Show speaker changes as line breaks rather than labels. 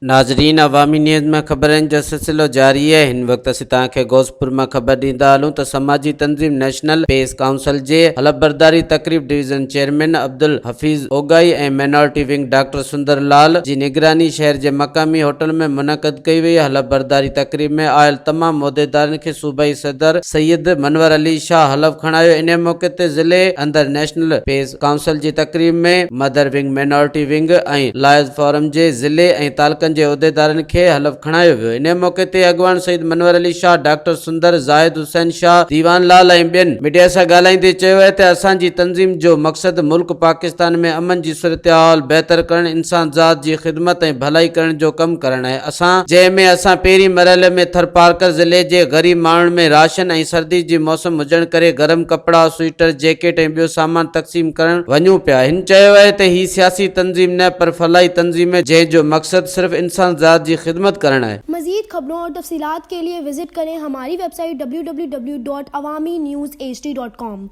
ناظرين عوامي نيوز ۾ خبرن جو سلسلو جاري آهي هن وقت اسين توهان کي غوثپور مان خبر ڏيندا هلون ته سماجي تنظيم نيشنل پيس ڪائونسل جي حلف برداري تقريب division chairman Abdul Hafeez Ogahi ۽ minority wing doctor Sundar Lal جي نگراني شهر جي مقامي هوٽل ۾ منعقد ڪئي وئي حلف برداري تقريب ۾ آيل تمام عهديدارن کي صوبائي صدر سيد منور علي شاهه حلف کڻايو انهي موقعي تي ضلعي اندر نيشنل پيس ڪائونسل جي تقريب ۾ mother wing, minority wing ۽ lawyers forum جي ضلعي ۽ تعلقن جي عهديدارن کي حلف کڻايو ويو. انهي موقعي تي اڳواڻ سيد منور علي شاهه، ڊاڪٽر سندر، زاهد حسين شاهه، ديوان لال ۽ ٻين ميڊيا سان ڳالهائيندي چيو آهي ته اسان جي تنظيم جو مقصد ملڪ پاڪستان ۾ امن جي صورتحال بهتر ڪرڻ، انسان ذات جي خدمت ۽ ڀلائي ڪرڻ جو ڪم ڪرڻ آهي. اسان جنهن ۾ اسان پهرين مرحلي ۾ ٿرپارڪر ضلعي جي غريب ماڻهن ۾ راشن ۽ سردي جي موسم هجڻ ڪري گرم ڪپڙا، سوئيٽر، جيڪيٽ ۽ ٻيو سامان تقسيم ڪرڻ وڃون پيا. هن چيو آهي ته هي سياسي تنظيم نه پر فلاحي تنظيم آهي جنهن جو مقصد صرف انسان ذات جي خدمت ڪرڻ آهي.
مزيد خبرون اور تفصيلات کے لئے وزٽ ڪرين ھماري web site www.awaminews hd.com.